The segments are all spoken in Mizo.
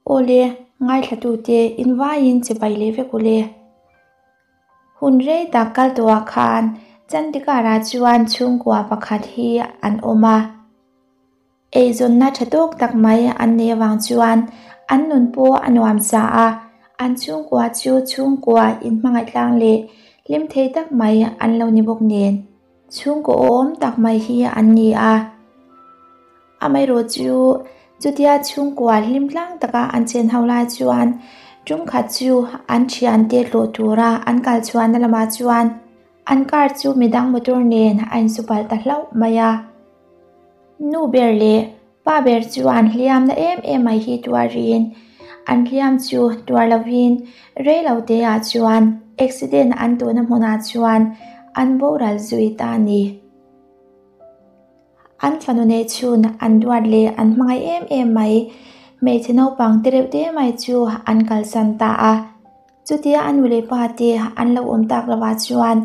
Awle, ngaithlatute invaiin chibai leh vek ule. Hun rei tak kal tawhah khan Chandigarh-ah chuan chhungkua pakhat hi an awm a. Eizawnna tha tawk tak mai an neih avang chuan an nun pawh a nuam sa a, an chhungkua chu chhungkua inhmangaih tlang leh hlim thei tak mai an lo ni bawk nen. Chhungkaw awm tak mai hi an ni a. Amaherawh chu chutia chhungkua hlim tlang taka an chen ho lai chuan tumkhat chu an thiante tlawh tura an kal chhuahna lamah chuan an car chu midang motor nen a insupalh ta hlauh mai a. Nu ber leh pa ber chuan hliamna em em mai hi tuarin an hliam chu tuar lovin rei lo teah chuan accident an tawhna hmunah chuan an boral zui ta a ni. An fanu neih chhun an duat leh an hmangaih em em mai hmeichhe naupang te reuh te mai chu an kalsan ta a. Chutia a nu leh pa te an lo awm tak lovah chuan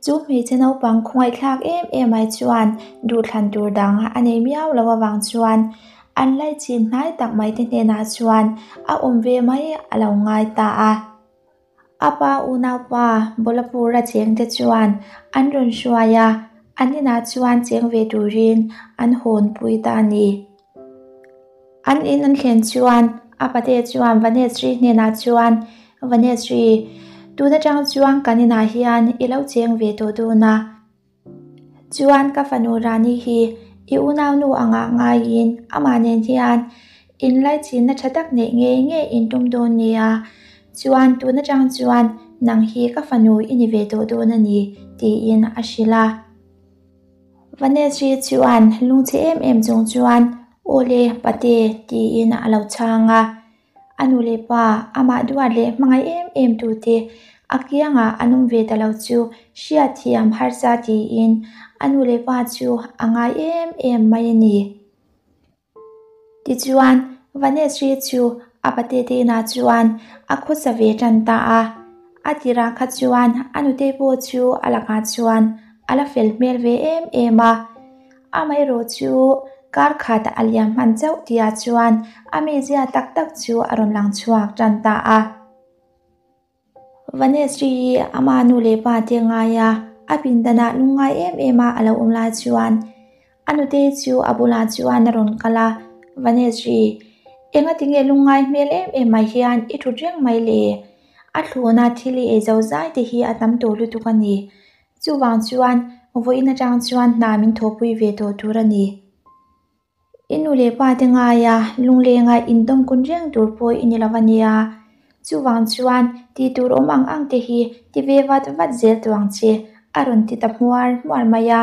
chu hmeichhe naupang khawngaihthlak em em ai chuan duhthlan tur dang a nei miau lo avang chuan an laichin hnai tak mai te hnenah chuan a awm ve mai a lo ngai ta a. A pa unaupa Bolapur-a cheng te chuan an rawn hruai a, an inah chuan cheng ve turin an hawnpui ta a ni. An in an thlen chuan a pate chuan Vanesri hnenah chuan, Vanesri, tun atang chuan kan inah hian i lo cheng ve tawh dawn a. Chuan ka fanu Rani hi i unaunu angah ngaiin amah nen hian inlaichinna tha tak neih ngei ngei in tum dawn nia. Chuan tun atang chuan nang hi ka fanu i ni ve tawh dawn a ni, tiin a hrilh a. Vanesri chuan lungchhe em em chung chuan, Aw le, pate, tiin a lo chhang a. A nu leh pa, amah duat leh hmangaih em em tute a kiangah an awm ve ta lo chu hriatthiam harsa tiin a nu leh pa chu a ngai em em mai a ni. Tichuan, Vanesri chu a pate te inah chuan a khawsa ve tan ta a. A tirah kha chuan a nute pawh chu a lakah chuan a la fel hmel ve em em a. Amaherawh chu kar khat a liam hman chauh tihah chuan a mizia tak tak chu a rawn lang chhuak tan ta a. Vanesri hi ama nu leh pa te ngai a, a pindanah lungngai em em a a lo awm lai chuan a nute chu a bulah chuan a rawn kal a, Vanesri, enga tinge lungngai hmel em em mai hian i thut reng mai le? A thluna thil i ei zo zai te hi a tam tawh lutuk a ni. Chuvang chuan vawiin atang chuan hna min thawhpui ve tawh tur a ni. I nu leh pa te ngaia lunglenga indawm kun reng tur pawh i ni lo a nia. Chuvang chuan tih tur awm ang ang te hi ti ve vat vat zel tawh ang che, a rawn ti ta hmuar hmuar mai a.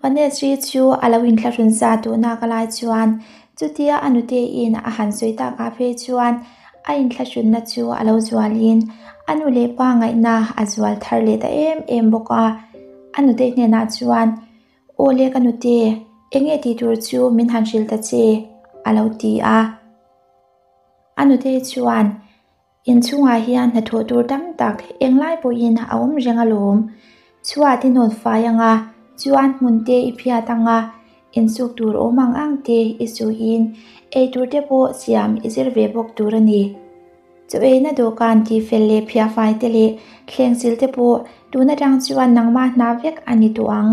Vanesri chu a lo inthlahrun sa tawhna ka lai chuan chutia a nute-in a han sawi takah phei chuan a inthlahrunna chu a lo zualin a nu leh pa ngaihna a zual thar leh ta em em bawk a. A nute hnenah chuan, Aw le ka nute, enge tih tur chu min han hrilh ta che, a lo ti a. A nute chuan, Inchhungah hian hnathawh tur tam tak englai pawhin a awm reng alawm. Chhuat i nawt fai anga, chuan hmun te i phiat anga, insuk tur awm ang ang te i suhin eitur te pawh siam i zir ve bawk tur a ni. Chaw eina dawhkan tih fel leh phiah fai te leh thleng sil te pawh tun atang chuan nangmah hna vek a ni tawh ang.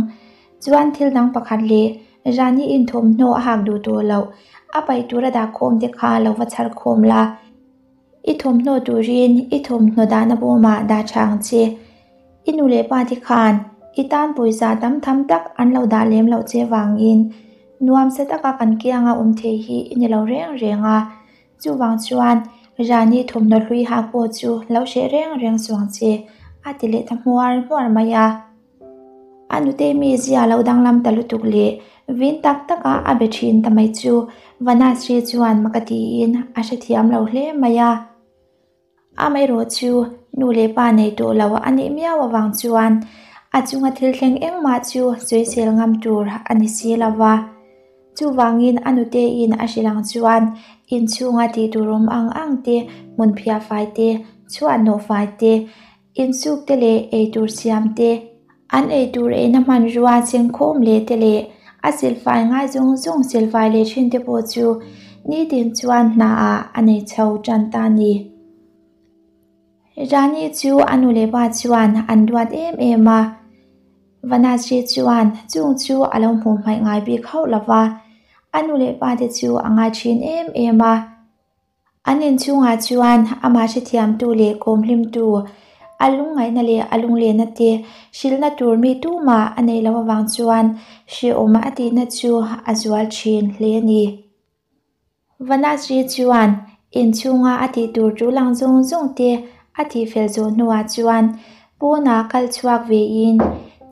Chuan thil dang pakhat leh Rani inthawmhnaw a hak duh tawh loh, a paih tura dah khawm te kha lo va chhar khawm la. I thawmhnaw turin i thawmhnaw dahna bawmah dah tha ang che. I nu leh pa te khan i tan pawisa tam tham tak an lo dah lem loh che vangin nuamsa taka kan kianga awm thei hi i ni lo reng reng a. Chuvang chuan Rani thawmhnaw hlui hak pawh chu lo hreh reng reng suang che, a ti leh ta hmuar hmuar mai a. A nutei mizia lo danglam ta lutuk leh vin tak taka a be thin ta mai chu Vanasri chuan maka tiin a hrethiam lo hle mai a. Amaherawh chu nu leh pa nei tawh lo a nih miau avang chuan a chunga thil thleng engmah chu sawisel ngam tur a ni si lo va. Chuvangin a nuteiin a hrilh ang chuan inchhunga tih tur awm ang ang te, hmun phiah fai te, chhuah nawh fai te, Insuk te leh eitur siam te, an eitur eina hmanrua chengkhawm leh te leh a silfai ngai zawng zawng silfai leh thin te pawh chu nitin chuan hna ah a nei chho tan ta a ni. Rani chu a nu leh pa chuan an duat em em a, Vanasri chuan chung chu a lo hmuh hmaih ngai bik hauh lo va, a nu leh pa te chu a ngai thin em em a. An inchhungah chuan amah hrethiamtu leh kawmhlimtu, a lungngaihna leh a lunglenna te hrilhna tur mi tumah a neih loh avang chuan hrehawm a tihna chu a zual thin hle a ni. Vanasri chuan inchhunga a tih tur tul ang zawng zawng te a tihfel zawh hnuah chuan pawnah kal chhuak vein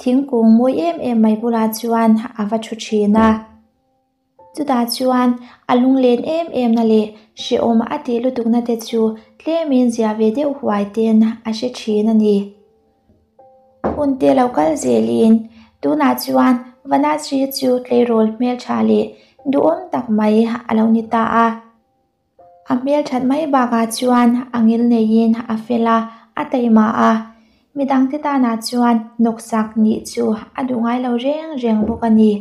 thingkung mawi em em mai bulah chuan a va thu thin a. Chutah chuan a lunglen em em na leh hrehawm a tih lutukna te chu tlemin zia ve deuh huai ten a hre thin a ni. Hun te lo kal zelin tunah chuan Vanasri chu tleirawl hmeltha leh duhawm tak mai a lo ni ta a. A hmelthat mai bakah chuan a ngil neiin a fel a, a taima a. Midangte tanah chuan nawksak nih chu a duh ngai lo reng reng bawk a ni.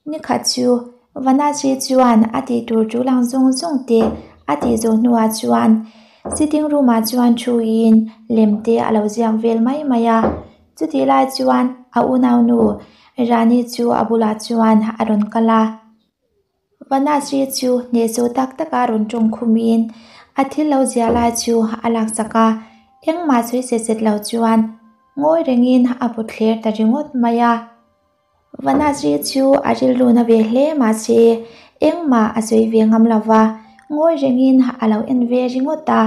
Nikhat chu Vanasri chuan a tih tur tul ang zawng zawng te a tih zawh hnuah chuan sitting room ah chuan thuin lem te a lo ziak vel mai mai a. Chutih lai chuan a unaunu Rani chu a bulah chuan a rawn kal a. Vanasri chu hnehsawh tak taka rawn tawng khumin a thil lo ziah lai chu a laksak a, engmah sawi set set lo chuan ngawi rengin a put thler ta ringawt mai a. Vanasri chu a rilru na ve hle mahse engmah a sawi ve ngam lo va, ngawi rengin a lo en ve ringawt a.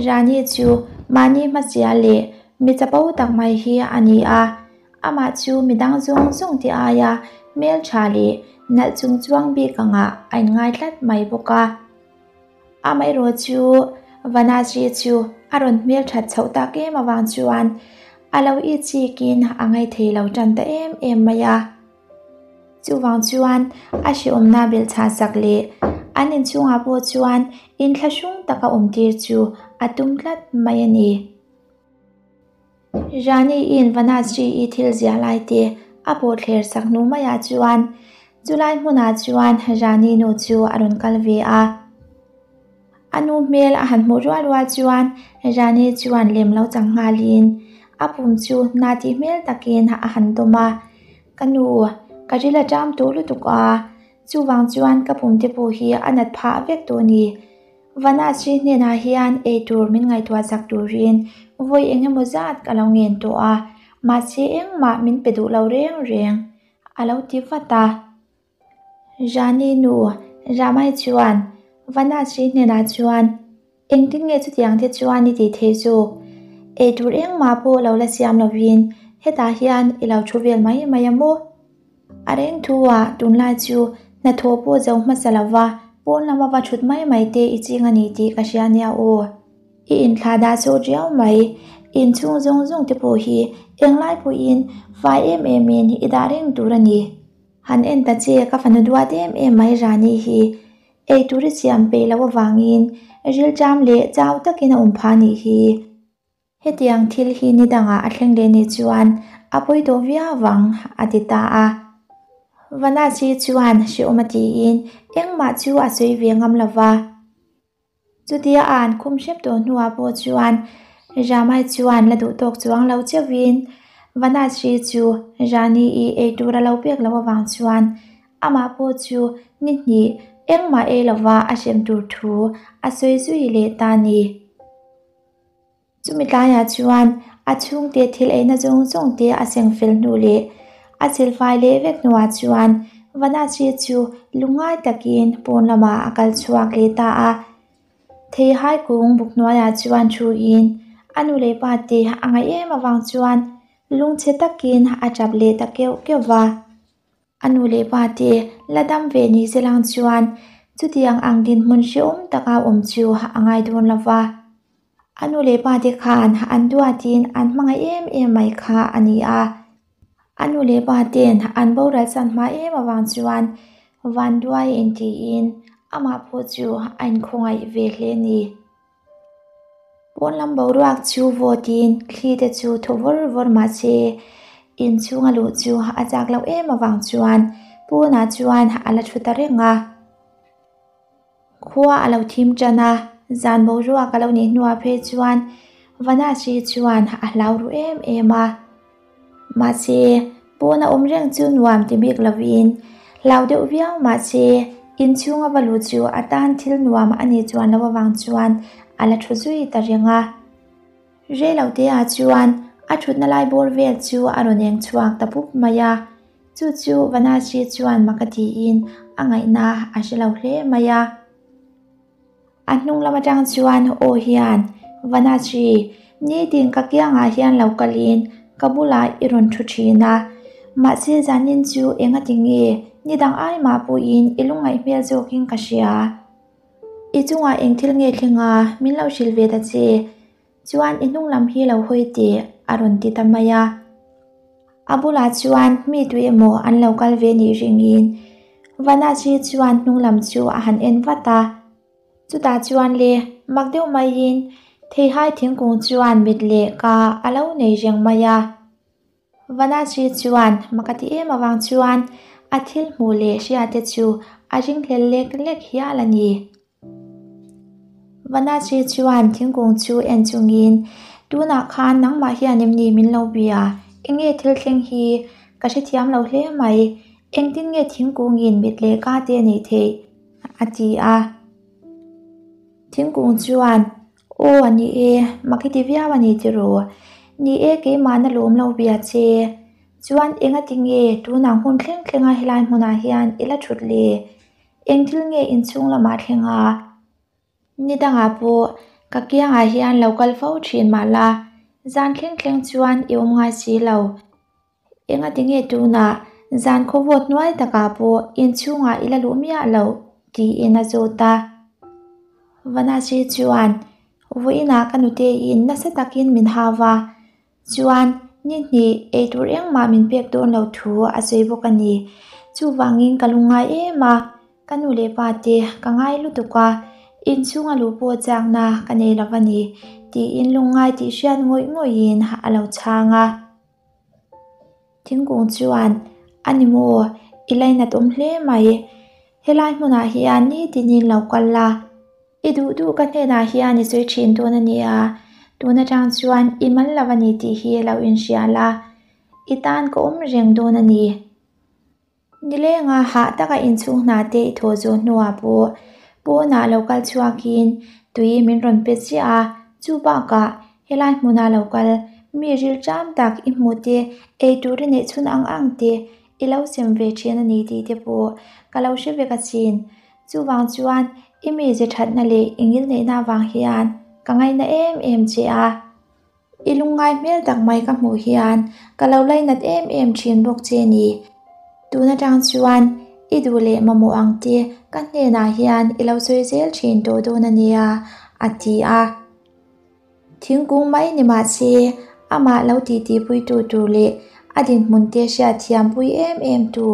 Rani chu mahni hmachia leh mi chapo tak mai hi a ni a, amah chu midang zawng zawng te aia hmeltha leh nalh chung chuang bik angah a inngai tlat mai bawk a. Amaherawh chu Vanasri chu a rawn hmelthat chhoh tak em avang chuan a lo itchikin a ngaithei lo tan ta em em mai a. Chuvang chuan a hrehawmna belhchhah sak leh an inchhungah pawh chuan inthlahrung taka awmtir chu a tum tlat mai a ni. Rani-in Vanasri-i thil ziah lai te a pawhthler sak hnu maiah chuan chulai hmunah chuan Rani nu chu a rawn kal ve a. A nu hmel a han hmuh rual rual chuan Rani chuan lem lo chang nghalin a pum chu na tih hmel takin a han dawm a, Ka nu, ka ril a ṭam tawh lutuk a, chuvang chuan ka pum te pawh hi a nat phah vek tawh a ni. Vanasri hnenah hian eitur min ngaihtuah chak turin vawi eng emaw zat ka lo ngen tawh a, mahse engmah min pe duh lo reng reng, a lo ti vat a. Rani nu, Ramai chuan Vanasri hnenah chuan, Engtin nge chutiang te chuan i tih theih zawk? Eitur engmah pawh lo la siam lovin hetah hian i lo thu vel mai mai a maw? A reng thu ah tunlai chu hnathawh pawh zo hmasa lova pawn lama va thut mai mai te i ching a ni tih ka hria nia aw. I inthlah dah sawt riau mai, inchhung zawng zawng te pawh hi englai pawhin fai em em in i dah reng tur a ni. Han en ta che ka fanu duat em em mai Rani hi eitur i siam peih loh avangin rilṭam leh chau takin a awm phah anih hi. Hetiang thil hi ni dangah a thleng leh nih chuan a pawi tawh viau vang a ti ta a. Vanasri chuan hrehawm a tiin engmah chu a sawi ve ngam lo va. Chutia a an khum hrep tawh hnuah pawh chuan Ramai chuan la duh tawk chuang lo cheuhin Vanasri chu Rani-i eitur a lo pek loh avang chuan amah pawh chu ni hnih engmah ei lova a hrem tur thu a sawi zui leh ta a ni. Chumi tlaiah chuan a chhungte thil eina zawng zawng te a seng fel hnu leh a silfai leh vek hnuah chuan Vanasri chu lungngai takin pawn lamah a kal chhuak leh ta a. Theihai kung buk hnuaiah chuan thuin a nu leh pa te a ngaih em avang chuan lungchhe takin a tap leh ta keuh keuh va. A nu leh pa te la dam ve ni se lang chuan chutiang ang dinhmun hrehawm taka awm chu a ngai dawn lo va. A nu leh pa te khan an duatin an hmangaih em em mai kha a ni a. A nu leh pa ten an boral chan hma em avang chuan vanduai intiin amah pawh chu a inkhawngaih ve hle a ni. Pawn lam boruak chu vawtin thli te chu thaw vawr vawr mah se inchhunga luh chu a chak loh em avang chuan Pawnah chuan a la thu ta reng a. Khua a lo thim tan a, zan boruak a lo nih hnuah phei chuan Vanasri chuan a hlau ru em em a. Mahse, pawna awm reng chu nuam ti bik lovin hlau deuh viau mahse inchhunga va luh chu a tan thil nuam a nih chuan loh avang chuan a la thu zui ta reng a. Reiloteah chuan a thutna lai bawr vel chu a rawn eng chhuak ta pup mai a. Chu chu Vanasri chuan mak a tiin a ngaihna a hre lo hle mai a. A hnung lam atang chuan aw hian, Vanasri, nitin ka kiangah hian lo kalin ka bulah i rawn thu thin a. Mahse zanin chu engati nge nidang ai mah pawhin i lungngaih hmel zawkin ka hria. I chungah eng thil nge thleng a, min lo hrilh ve ta che. Chuan i hnung lam hi lo hawi teh a rawn ti ta mai a. A bulah chuan mi tui emaw an lo kal ve nih ringin Vanasri chuan hnung lam chu a han en vat a. Chutah chuan le mak deuh maiin theihai thingkung chuan mit leh ka a lo nei reng mai a. Vanasri chuan mak a ti em avang chuan a thil hmuh leh hriate chu a ringhlel lek lek hial a ni. Vanasri chuan thingkung chu en chungin, Tunah khan nangmah hian em ni min lo bia? Enge thil thleng hi? Ka hrethiam lo hle mai. Engtin nge thingkungin mit leh ka te a neih theih? a ti a. Thingkung chuan, Aw a ni e, mak i ti viau a ni tiraw? Ni e, keimahna lawm lo bia che. Chuan engati nge tunang hun thleng thlenga helai hmunah hian i la thut le? Eng thil nge inchhung lamah thleng a? Ni dangah pawh ka kiangah hian lo kal fo thin mah la, zan thleng thleng chuan i awm ngai si lo. Engati nge tunah zan khawvawt hnuai takah pawh inchhungah i la luh miah loh? tiin a zawt a. Vanasri chuan, Vawiinah ka nuteiin nasa takin min hau va, Chuan, ni hnih eitur engmah min pek dawn lo thu a sawi bawk a ni. Chuvangin ka lungngai em a, ka nu leh pa te ka ngai lutuk a, inchhunga luh pawh chakna ka nei lo a ni, tiin lungngai tih hriat ngawih ngawihin a lo chhang a. Thingkung chuan, A ni maw, i lainat awm hle mai. Helai hmunah hian nitinin lo kal la. I duh duh ka hnenah hian i sawi thin dawn a nia, tun atang chuan i mal lo a ni tih hi lo inhria la, i tan ka awm reng dawn a ni. Nilenga hah taka inchhung hna te i thawh zawh hnuah pawh pawnah lo kal chhuakin tui min rawn pe chiah a, chu bakah helai hmuna lo kal mi rilṭam tak i hmuh te, eitur i neih chhun ang ang te i lo sem ve thin a ni tih te pawh ka lo hre vek asin. Chuvang chuan i mize thatna leh i ngilneihna avang hian ka ngaina em em che a. I lungngai hmel tak mai ka hmuh hian ka lo lainat em em thin bawk che ni. Tun atang chuan i duh leh mamawh ang te ka hnenah hian i lo sawi zel thin tawh dawn a nia, a ti a. Thingkung mai ni mah se, amah lo titipuitu tur leh a dinhmun te hriat thiampui em em tu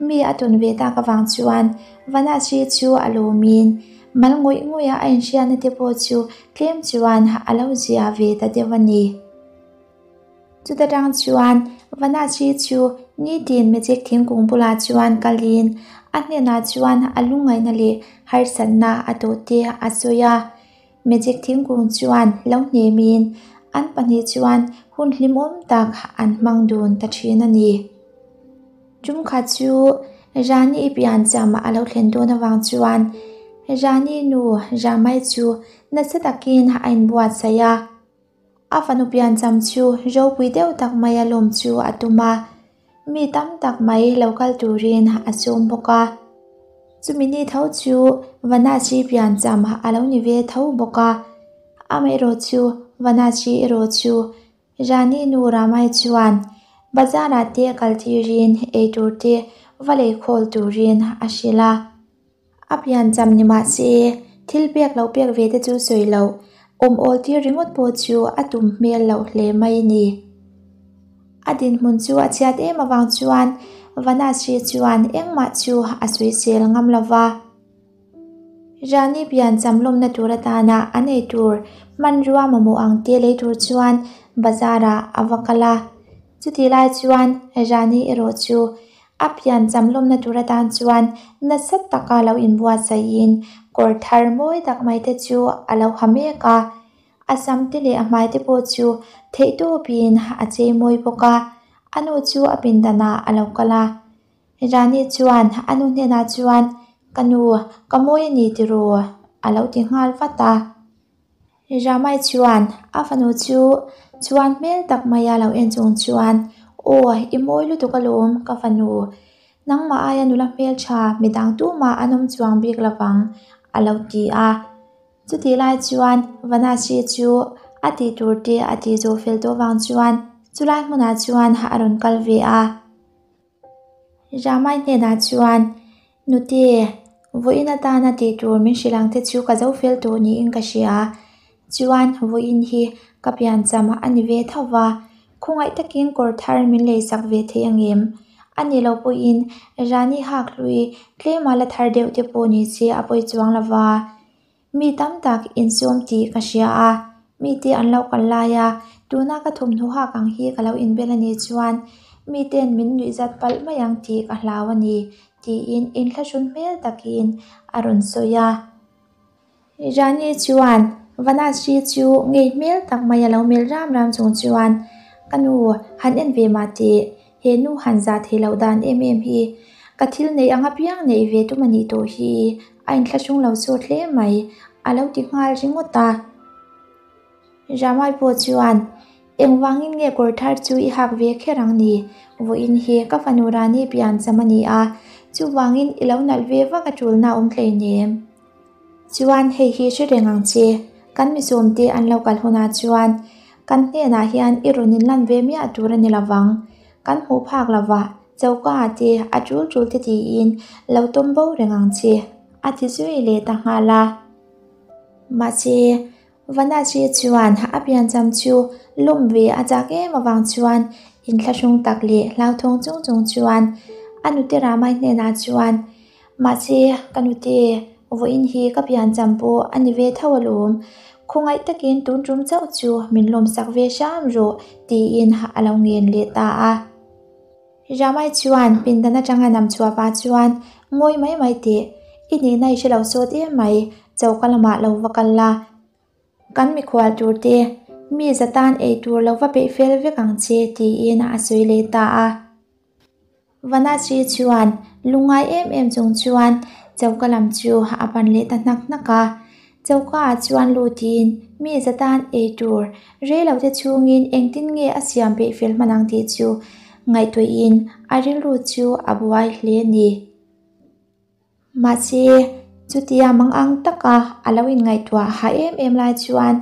mi a tawn ve tak avang chuan Vanasri chu a lawmin mal ngawih ngawih a a inhriatna te pawh chu tlem chuan a lo zia ve ta deuh a ni. Chuta tang chuan Vanasri chu nitin magic thingkung bulah chuan kalin a hnenah chuan a lungngaihna leh harsatna a tawh te a sawi a. Magic thingkung chuan lo hnemin an pahnih chuan hun hlimawm tak an hmang dun ta thin a ni. Tumkhat chu Rani piancham a lo thlen dawn avang chuan Rani nu Ramai chu nasa takin a inbuatsaih a. A fanu piancham chu ropui deuh tak mai a lawm chu a tum a, mi tam tak mai lo kal turin a sawm bawk a. Chumi ni tho chu Vanasri piancham a lo ni ve tho bawk a, amaherawh chu Vanasri erawh chu Rani nu Ramai chuan bazar ah te kal tirin eitur te va lei khawl turin a hrilh a. A piancham ni mah se, thil pek loh pek ve te chu sawi loh, awm awl tir ringawt pawh chu a tum hmel loh hle mai a ni. A dinhmun chu a chhiat em avang chuan Vanasri chuan engmah chu a sawisel ngam lo va. Rani piancham lawmna tur atana a nei tur hmanrua mamawh ang te lei tur chuan bazar ah a va kal a. Chutih lai chuan Rani erawh chu. A piancham lawmna tur atan chuan nasa taka lo inbuatsaihin kawr thar mawi tak mai te chu a lo ha mek a. A sam te leh a hmai te pawh chu theihtawpin a chei mawi bawk a. A nu chu a pindanah a lo kal a. Rani chuan a nu hnenah chuan, Ka nu, ka mawi a ni tiraw? a lo ti nghal vat a. Ramai chuan a fanu chu chuan hmel tak maia lo en chung chuan, Aw, i mawi lutuk alawm, ka fanu. Nangmah aia nula hmeltha midang tumah an awm chuang bik lovang, a lo ti a. Chutih lai chuan Vanasi chu a tih tur te a tih zawh fel tawh vang chuan chulai hmunah chuan a rawn kal ve a. Ramai hnenah chuan, Nute, vawiin atana tih tur min hrilh ang te chu ka zo fel tawh niin ka hria. Chuan vawiin hi ka piancham a ni ve tho va, khawngaih takin kawr thar min leisak ve thei angem? A nih loh pawhin Rani hak hlui tlema la thar deuh te pawh ni se a pawi chuang lo va. Mi tam tak insawm tih ka hria a, mite an lo kal lai a, tuna ka thawmhnaw hak ang hi ka lo inbel a nih chuan miten min nuihzat palh mai ang tih ka hlau a ni, tiin inthlahrun hmel takin a rawn sawi a. Rani chuan Vanasri chu ngei hmel tak mai a lo melh ram ram chung chuan, Ka nu, han en ve mah teh, he nu han zah theih loh dan em em hi, ka thil neih ang apiang neih ve tum a nih tawh hi, a inthlahrung lo sawt hle mai, a lo ti nghal ringawt a. Ramai pawh chuan, Engvangin nge kawr thar chu i hak ve kher ang ni? Vawiin hi ka fanu Rani piancham a ni a, chuvangin i lo nalh ve vak a tulna awm hleinem. Chuan hei hi hre reng ang che, kan misawmte an lo kal hunah chuan kan hnenah hian i rawn inlan ve miah tur a ni lovang. Kan hmuh phak lovah choka te a tul tul te tiin lo tawm bo reng ang che, a ti zui leh ta nghal a. Mahse, Vanachie chuan a piancham chu lawm ve a chak em avang chuan inthlahrung tak leh hlauthawng chung chung chuan a nute Ramai hnenah chuan, Mahse, ka nute, vawiin hi ka piancham pawh a ni ve tho alawm. Khawngaih takin tun tum chauh chu min lawmsak ve hram rawh, tiin a lo ngen leh ta a. Ramai chuan pindan atanga nam chhuah pah chuan, Ngawi mai mai teh, i nihna i hre lo sawt em mai, choka lamah lo va kal la. Kan mikhual tur te, mi za tan ei tur lo va peih fel vek ang che, tiin a sawi leh ta a. Vanasri chuan lungngai em em chung chuan choka lam chu a pan leh ta hnak hnak a. Choka ah chuan lutin mi za tan ei tur rei lo te chhungin engtin nge a siam peih fel hman ang tih chu ngaihtuahin a rilru chu a buai hle a ni. Mahse, chutia mang ang taka a lo inngaihtuah hah em em lai chuan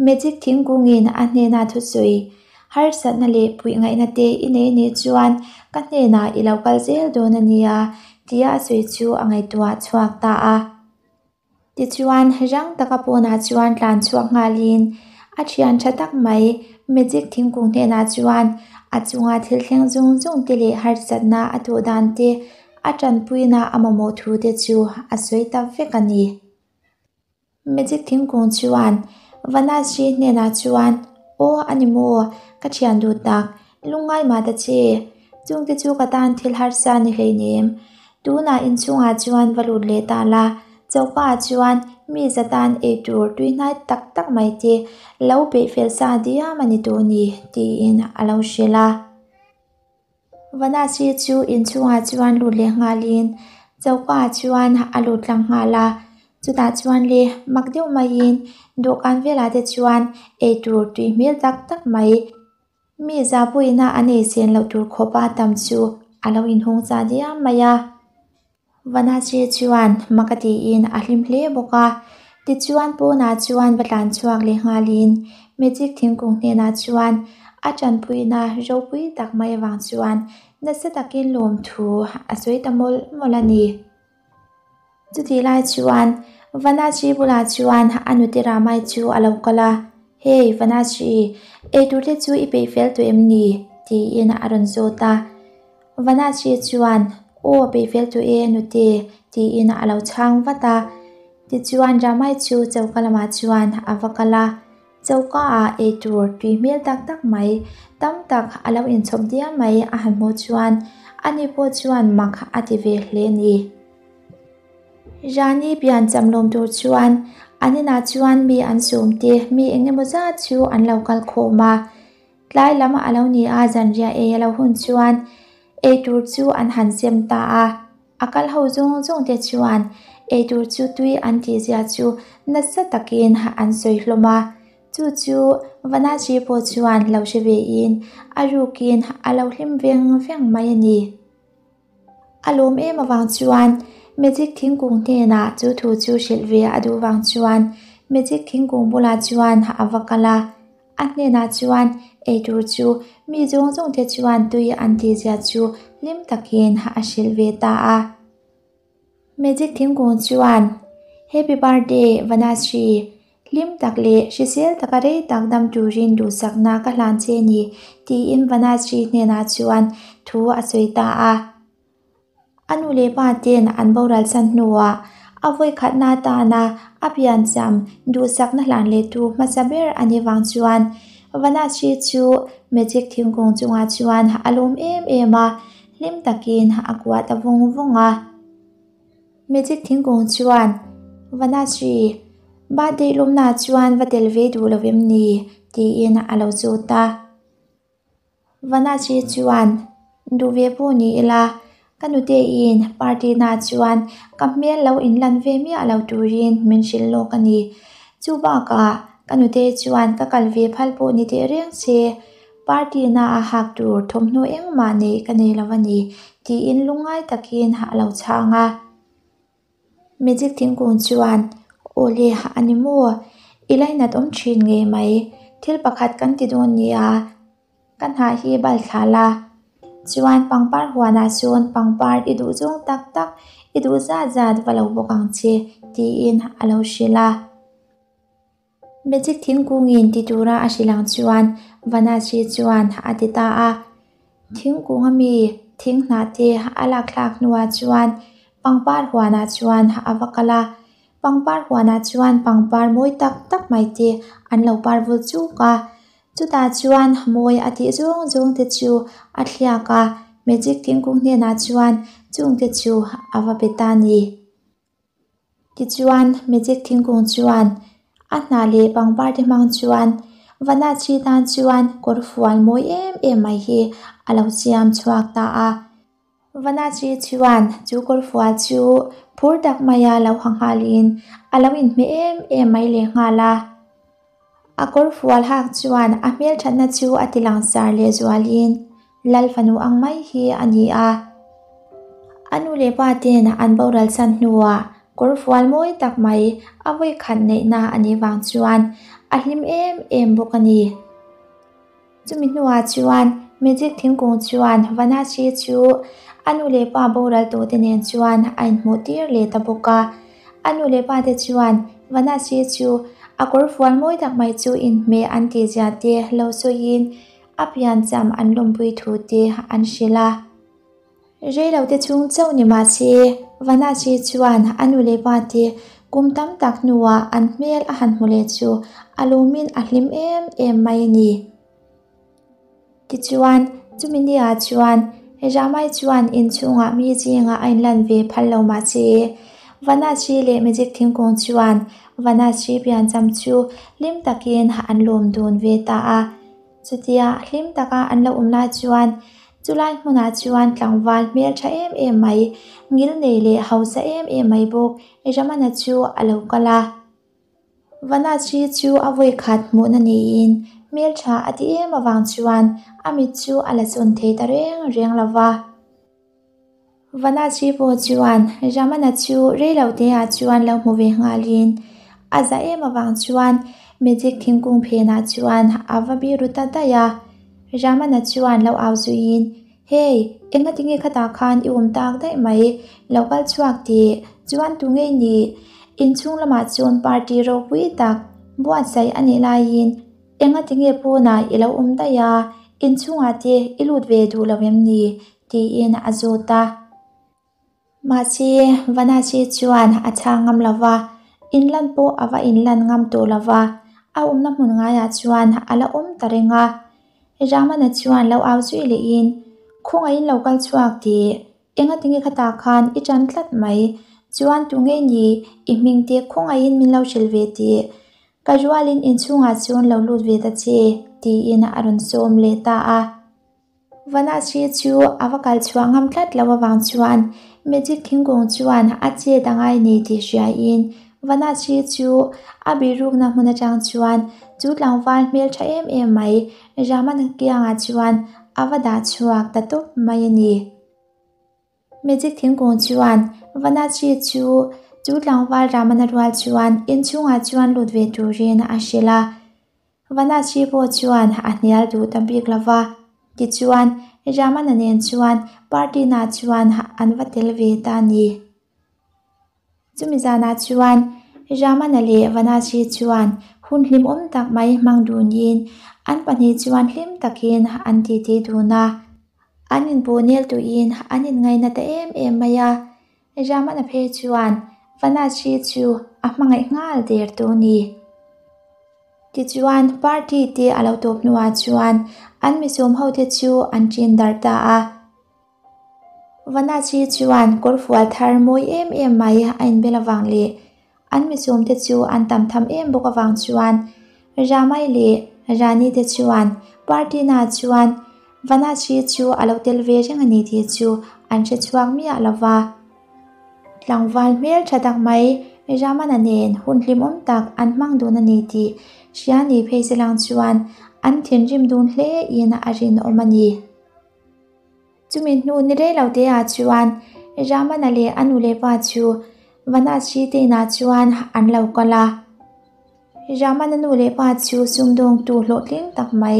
Magic thingkungin a hnena thusawi, Harsatna leh puih ngaihna te i nei nih chuan ka hnenah i lo kal zel dawn a nia, tia a sawi chu a ngaihtuah chhuak ta a. Tichuan, rang taka pawnah chuan tlan chhuak nghalin a thian tha tak mai Magic thingkung hnenah chuan a chunga thil thleng zung zung te leh harsatna a tawh dan te, a tanpuina a mamawh thu te chu a sawi ta vek a ni. Magic thingkung chuan Vanasri hnenah chuan, Aw a ni maw, ka thian duh tak, lungngai mah ta che, chungte chu ka tan thil harsa ni hleinem. Tunah inchhungah chuan va lut leh ta la, choka ah chuan mi za tan ei tur tui hnai tak tak mai te lo peih fel sa diam a ni tawh ni, tiin a lo hrilh a. Vanasi chu inchhungah chuan lut leh nghalin choka ah chuan a lut tlang nghal a, chutah chuan le mak deuh maiin dawhkan velah te chuan ei tur tui hmel tak tak mai Mi zapuina an ei sen loh tur khawpa tam chu a lo inhung cha diam mai a. Vanasri chuan mak a tiin a hlim hle bawk a. Tichuan pawnah chuan va tlan chhuak leh nghalin Magic thingkung hnenah chuan a tanpuina ropui tak mai avang chuan nasa takin lawmthu a sawi ta mawlh mawlh a ni. Chutih lai chuan Vanasri bulah chuan a nute Ramai chu a lo kal a, Hey Vanasri, eitur te chu i peih fel tawh em ni? tiin a rawn zawt a. Vanasri chuan, Aw peih fel tawh e nute, tiin a lo chhang vat a. Tichuan Ramai chu choka lamah chuan a va kal a, choka ah eitur tui hmel tak tak mai tam tak a lo inchhawp diam mai a han hmuh chuan. Ani pawh chuan mak a ti ve hle ni. Rani piancham lawm tur chuan an inah chuan mi an sawm te mi eng emaw zat chu an lo kal khawm a. Tlai lam a lo ni a, zanriah ei a lo hun chuan eitur chu an han sem ta a. A kal ho zawng zawng te chuan eitur chu tui an tih zia chu nasa takin an sawi hlawm a. Chu chu Vanachhi pawh chuan lo hre vein a rukin a lo hlim veng veng mai a ni. A lawm em avang chuan Magic thingkung hnenah chu thu chu hrilh ve a duh vang chuan Magic thingkung bulah chuan a va kal a. A hnenah chuan eitur chu mi zawng zawng te chuan tui an tihzia chu hlim takin a hrilh ve ta a. Magic thingkung chuan Happy birthday Vanashree, hlim tak leh hrisel taka rei tak dam turin duhsakna ka hlan che ni tiin Vanashree hnenah chuan thu a sawi ta a. A nu leh pa ten an boral san hnuah a vawikhatna atana a piancham duhsakna hlan lehtu hmasa ber a nih vang chuan Vanashree chu Magic thingkung chungah chuan a lawm em em a, hlim takin a kuah ta vawng vawng a. Magic thingkung chuan Vanashree birthday lawmnaah chuan va tel ve duh lo em ni? tiin a lo zawt a. Vanashree chuan duh ve pawh ni ila ka nuteiin party naah chuan ka hmel lo inlan ve miah lo turin min hrilh lawk a ni. Chu bakah ka nutei chuan ka kal ve phal pawh ni teh reng se Party na a hak tur thawmhnaw engmah neih ka nei lo a ni, tiin lungngai takin a lo chhang a. Magic thingkung chuan, Aw le, a ni maw? I lainat awm thin ngei mai. Thil pakhat kan ti dawn nia, ka hnah hi bal thla la. Chuan pangpar huanah sawn pangpar i duh zawng tak tak, i duh zat zat va lo bawk ang che, tiin a lo hrilh a. Magic thingkungin ti tura a hrilh ang chuan Vanasri chuan a ti ta a. Thingkung ami thing hnah te a lak thlak hnuah chuan pangpar huanah chuan a va kal a. Pangpar huanah chuan pangpar mawi tak tak mai te an lo par vul chuk a. Chutah chuan mawi a tih zawng zawng te chu a thliak a, Magic thingkung hnenah chuan chungte chu a va pe ta a ni. Tichuan, Magic thingkung chuan a hnah leh pangpar te hmang chuan Vanachhi tan chuan kawr fual mawi em em mai hi a lo siam chhuak ta a. Vanachhi chuan chu kawr fual chu phur tak maia lo ha nghalin a lo inhmeh em em mai leh nghal a. A kawr fual hak chuan a hmelthatna chu a ti langsar leh zualin Lal fanu ang mai hi a ni a. A nu leh pa ten an boral san hnuah kawr fual mawi tak mai a vawikhat neihna a nih vang chuan a hlim em em bawk a ni. Chumi hnuah chuan Magic thingkung chuan Vanashree chu a nu leh pa boral tawh te nen chuan a inhmuh tir leh ta bawk a. A nu leh pa te chuan Vanashree chu a kawr fual mawi tak mai chu inhmeh an tihzia te lo sawiin a piancham an lawmpui thu te an hrilh a. Reilote chhung chauh ni mah se, Vanashree chuan a nu leh pa te kum tam tak hnuah an hmel a han hmu leh chu a lawmin a hlim em em mai a ni. Tichuan, chumi niah chuan Ramai chuan inchhungah mi zingah a inlan ve phal lo mah se, Vanashree leh Magic thingkung chuan Vanashree piancham chu hlim takin an lawm dun ve ta a. Chutia hlim taka an lo awm lai chuan chulai hmunah chuan tlangval hmel tha em em mai, ngil nei leh hausa em em mai bawk Ramana chu a lo kal a. Vanashree chu a vawi khat hmuhna niin hmel tha a ti em avang chuan a mit chu a la sawn thei ta reng reng lo va. Vanashree pawh chuan Ramana chu reiloteah chuan lo hmu ve nghalin a za em avang chuan Magic thingkung phenah chuan a va biru ta daih a. Ramana chuan lo au zuiin, Hey, engatinge khatah khan i awm tak daih mai, lo kal chhuak tih chuan tu ngei ni? Inchhung lamah chuan party ropui tak buatsaih a nih laiin engatinge pawnah i lo awm daih a, inchhungah te i lut ve duh lo em ni? tiin a zawt a. Mahse, Vanashe chuan a chhang ngam lo va, inlan pawh a va inlan ngam tawh lo va, a awmna hmun ngaiah chuan a la awm ta reng a. Ramana chuan lo au zui lehin, Khawngaihin lo kal chhuak teh, engatinge khatah khan i tan tlat mai, chuan tunge ni i hming te khawngaihin min lo hrilh ve teh, ka rualin inchhungah chuan lo lut ve ta che, tiin a rawn sawm leh ta a. Vanasri chu a va kal chhuah ngam tlat lo avang chuan Magic thingkung chuan a chet a ngai ni tih hriain Vanasri chu a bihrukna hmun atang chuan chu tlangval hmeltha em em mai Ramana kiangah chuan a va dah chhuak ta tawp mai a ni. Magic thingkung chuan Vanasri chu chu tlangval Ramana rual chuan inchhungah chuan lut ve turin a hrilh a. Vanasri pawh chuan a hnial duh ta bik lo va, tichuan Ramana nen chuan party nah chuan an va tel ve ta a ni. Chumi zanah chuan Ramana leh Vanasri chuan hun hlimawm tak mai hmang dunin an pahnih chuan hlim takin an titi dun a. An inpawh nel tuin an inngaina ta em em mai a, Ramana phei chuan Vanasri chu a hmangaih nghal der tawh a ni. Tichuan, party te a lo tawp hnuah chuan an misawm hote chu an ṭin darh ta a. Vanasri chuan kawrfual thar mawi em em mai a inbel avang leh an misawmte chu an tam tham em bawk avang chuan Ramai leh Rani te chuan party naah chuan Vanasri chu a lo tel ve reng a ni tih chu an hre chhuak miah lo va. Tlangval hmel tha tak mai Ramana nen hun hlimawm tak an hmang dun a ni tih hria ni phei se lang chuan an thinrim dun hle in a rinawm a ni. Chumi hnu ni rei lo te ah chuan Ramana leh a nu leh pa chu Vanasri te inah chuan an lo kal a. Ramana nu leh pa chu sumdawngtu hlawhtling tak mai,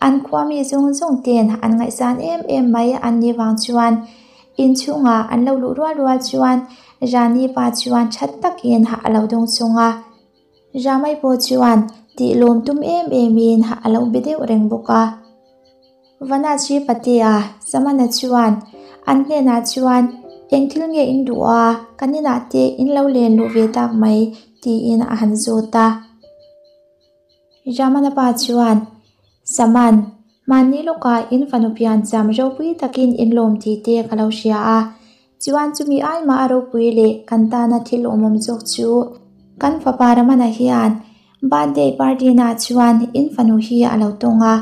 an khua mi zawng zawng ten an ngaihsan em em mai an nih vang chuan inchhungah an lo luh rual rual chuan Rani pa chuan that takin a lo dawng chung a. Ramai pawh chuan tih lawm tum em emin a lo be deuh reng bawk a. Vanasri Patea, Samana chuan an hnenah chuan eng thil nge in duh a, kan inah te in lo len luh ve tak mai tiin a han zawt a. Ramana pa chuan, Saman, mahni lawkah in fanu pian cham ropui takin in lawm tih te ka lo hria a, chuan chumi ai mah a ropui leh kan tana thil awmawm zawk chu kan fapa Ramana hian Birthday party naah chuan in fanu hi a lo tawng a,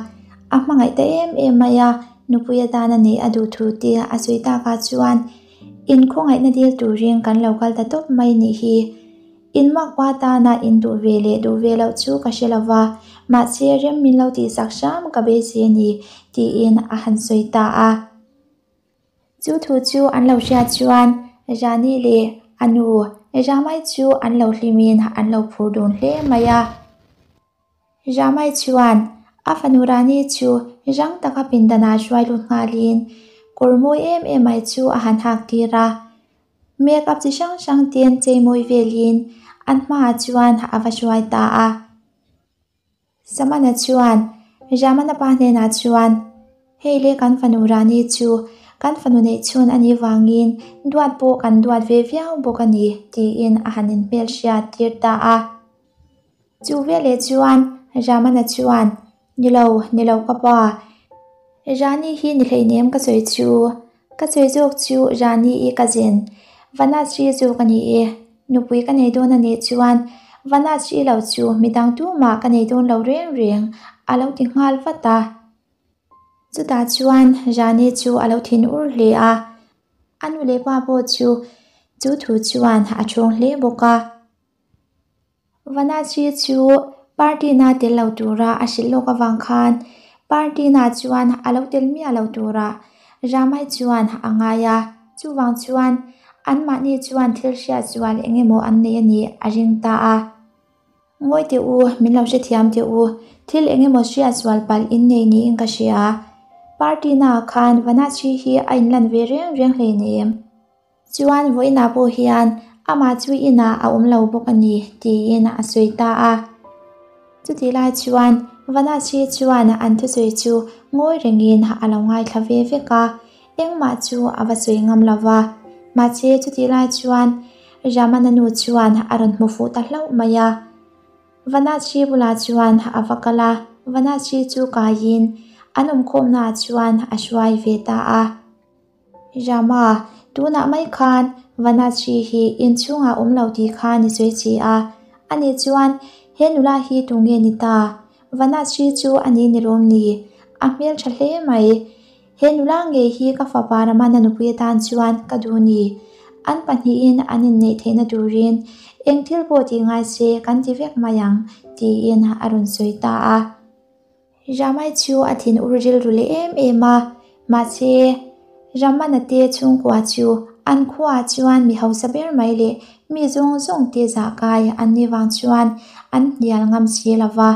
a hmangaih ta em em mai a, nupui atana neih a duh thu te a sawi takah chuan in khawngaihna dil turin kan lo kal ta tawp mai nih hi. In makpa tana in duh ve leh duh ve loh chu ka hre lo va, mahse rem min lo tihsak hram ka beisei a ni tiin a han sawi ta a. Chu thu chu an lo hriat chuan Rani leh a nu Ramai chu an lo hlimin an lo phur dun hle mai a. Ramai chuan a fanu Rani chu rang taka pindanah hruai lut nghalin kawr mawi em em mai chu a han hak tir a. Make up chi hrang hrang ten chei mawi velin an hmaah chuan a va hruai ta a. Samana chuan Ramana pa hnenah chuan, Hei le kan fanu Rani chu kan fanu neih chhun a nih vangin duat pawh kan duat ve viau bawk a ni, tiin a han inhmel hriat tir ta a. Chu veleh chuan Ramana chuan, Ni lo, ni lo ka pa, Rani hi ni hleinem ka sawi chu, ka sawi zawk chu Rani i ka zen, Vanasri zawk a ni e, nupui ka nei dawn a nih chuan Vanasri lo chu midang tumah ka nei dawn lo reng reng a lo ti nghal vat a. Chutah chuan Rani chu a lo thin ur hle a, a nu leh pa pawh chu chu thu chuan a thawng hle bawk a. Vanasri chu party na tel lo tura a hrilh lawk avang khan party na chuan a lo tel miah lo tura Ramai chuan a ngai a, chuvang chuan anmahni chuan thil hriat zual eng emaw an nei a nih a ring ta a. Ngawi teh u, min lo hrethiam teh u, thil eng emaw hriat zual palh in nei niin ka hria. Party naah khan Vanasri hi a inlan ve reng reng hleinem. Chuan vawiinah pawh hian amah chu inah a awm lo bawk a ni tiin a sawi ta a. Chutih lai chuan Vanasri chuan an thusawi chu ngawi rengin a lo ngaithla ve vek a, engmah chu a va sawi ngam lo va. Mahse chutih lai chuan Ramana nu chuan a rawn hmu fuh ta hlauh mai a. Vanasri bulah chuan a va kal a, Vanasri chu kaiin an awmkhawmnaah chuan a hruai ve ta a. Rama, tunah mai khan Vanasri hi inchhungah awm lo tih kha ni sawi chi a, ani chuan he nula hi tunge ni ta? Vanasri chu a ni ni lawm ni? A hmeltha hle mai. He nula ngei hi ka fapa Ramana nupui atan chuan ka duh ni. An pahnihin an inneih theihna turin eng thil pawh tih ngai se kan ti vek mai ang, tiin a rawn sawi ta a. Ramai chu a thin ur rilru leh em em a, mahse Ramana te chhungkua chu an khuaah chuan mi hausa ber mai leh mi zawng zawng te zah kai an nih vang chuan an hnial ngam si lo va.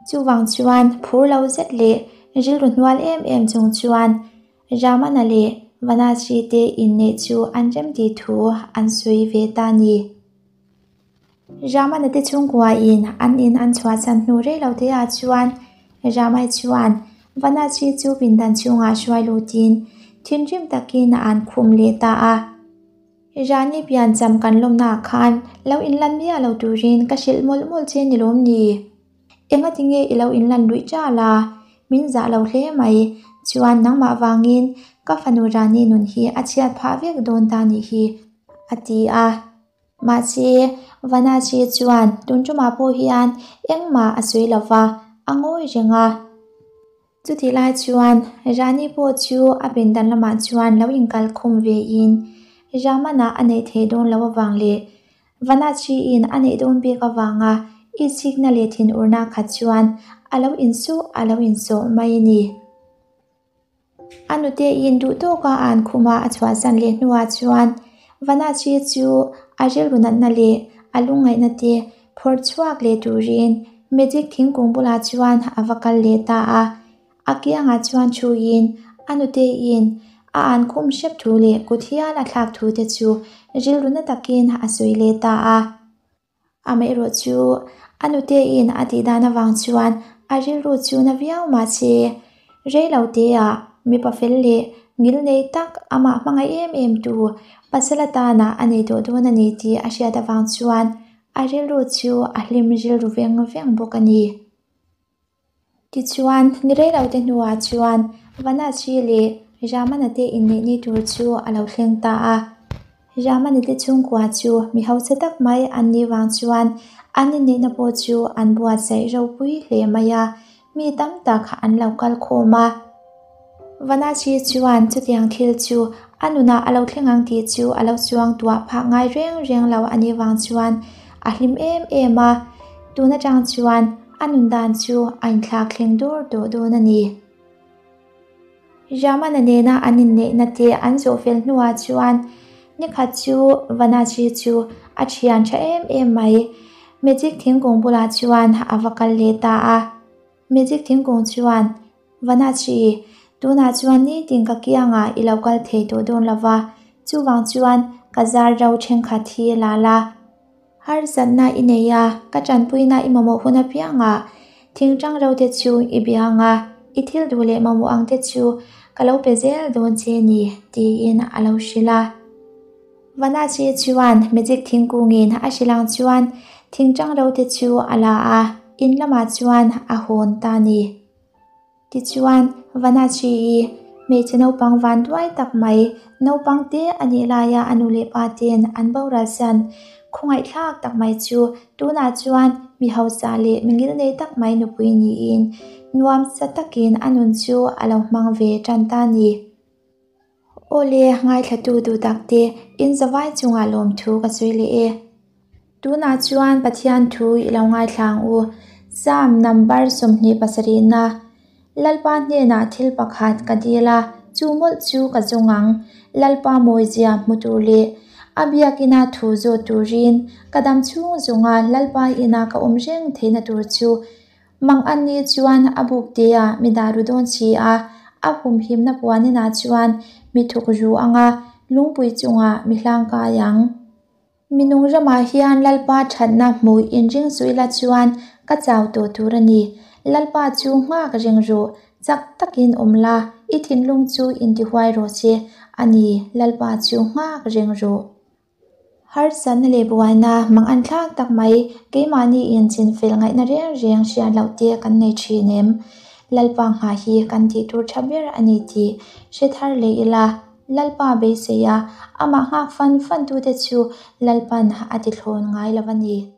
Chuvang chuan phur lo zet leh rilru hnual em em chung chuan Ramana leh Vanasri te inneih chu an remtih thu an sawi ve ta ni. Ramana te chhungkuain an in an chhuahsan hnu rei lo te ah chuan Ramai chuan Vanasri chu pindan chhungah hruai lutin thinrim takin a an khum leh ta a. Rani piancham kan lawmnaah khan lo inlan miah lo turin ka hrilh mawlh mawlh che ni lawm ni? Engati nge i lo inlan luih ṭal a? Min zah lo hle mai. Chuan nangmah vangin ka fanu Rani nun hi a chhiat phah vek dawn ta nih hi, a ti a. Mahse, Vanasri chuan tun ṭumah pawh hian engmah a sawi lo va, a ngawi reng a. Chutih lai chuan Rani pawh chu a pindan lamah chuan lo inkal khum vein Ramana a neih theih dawn loh avang leh Vanachhiin a neih dawn bik avanga itsikna leh thinurna khat chuan a lo insuh a lo insawh mai a ni. A nutein duh tawka a an khuma a chhuahsan leh hnuah chuan Vanachhi chu a rilru natna leh a lungngaihna te Phawrh chhuak leh turin Magic thingkung bulah chuan a va kal leh ta a, a kiangah chuan thuin a nuteiin a an khum hrep thu leh kut hial a thlak thu te chu rilru na takin a sawi leh ta a. Amaherawh chu a nuteiin a tih dan avang chuan a rilru chu na viau mahse rei lo teah mipa fel leh ngil nei tak amah hmangaih em em tu pasal atana a nei tawh dawn a ni tih a hriat avang chuan A rilru chu a hlim rilru veng veng bawk a ni. Tichuan, ni rei lo te hnuah chuan Vanasri leh Ramana te inneih ni tur chu a lo thleng ta a. Ramana te chhungkua chu mi hausa tak mai an nih vang chuan an inneihna pawh chu an buatsaih ropui hle mai a, mi tam tak an lo kal khawm a. Vanasri chuan chutiang thil chu a nunah a lo thleng ang tih chu a lo chuang tuah phah ngai reng reng lo a nih vang chuan a hlim em em a, tun atang chuan a nun dan chu a inthlak thleng dur tawh dawn a ni. Ramana nena an inneihna te an zawh fel hnuah chuan nikhat chu Vanasri chu a thian tha em em mai. Magic thingkung bulah chuan a va kal leh ta a. Magic thingkung chuan, Vanachhi, tunah chuan nitin ka kiangah i lo kal thei tawh dawn lo va, chuvang chuan ka zar ro thenkhat hi la la. Harsatna i nei a, ka tanpuina i mamawh hun apiangah thingtang ro te chu i biang a, i thil duh leh mamawh ang te chu ka lo pe zel dawn che ni, tiin a lo hrilh a. Vanachhi chuan magic thingkungin a hrilh ang chuan thingtang ro te chu a la a, in lamah chuan a hawn ta ni. Tichuan, Vanachhi-i hmeichhe naupang van duai tak mai, naupang te a nih laia a nu leh pa ten an boral san khawngaihthlak tak mai chu tunah chuan mi hausa leh mi ngilnei tak mai nupui niin nuamsa takin a nun chu a lo hmang ve tan ta ni. Awle, ngaithlatu duh takte, in zavai chungah lawmthu ka sawi leh e. Tunah chuan Pathian thu i lo ngaithla ang u. Psalm number 27 na, Lalpa hnenah thil pakhat ka dil a, chu mawlh chu ka zawng ang. Lalpa mawizia hmu tur leh a biakina thu zawt turin ka dam chhung zawnga Lalpa ina ka awm reng theihna tur chu Mang an nih chuan a buk teah mi dah ru dawn si a, a humhimna puaninah chuan mi thuk ru ang a, lungpui chungah mi hlang kai ang. Minung ramah hian Lalpa thatna hmuh inring suih la chuan ka chau tawh tur a ni. Lalpa chu nghak reng rawh, chak takin awm la, i thinlung chu intihuai rawh se a ni, Lalpa chu nghak reng rawh. Harsatna leh buaina mang an thlak tak mai, keimahni in chinfel ngaihna reng reng hriat loh te kan nei thin em? Lalpa nghah hi kan tih tur tha ber a ni tih hre thar leh ila, Lalpa beisei a, amah nghak fan fan tute chu Lalpan a ti thlawn ngai lo a ni.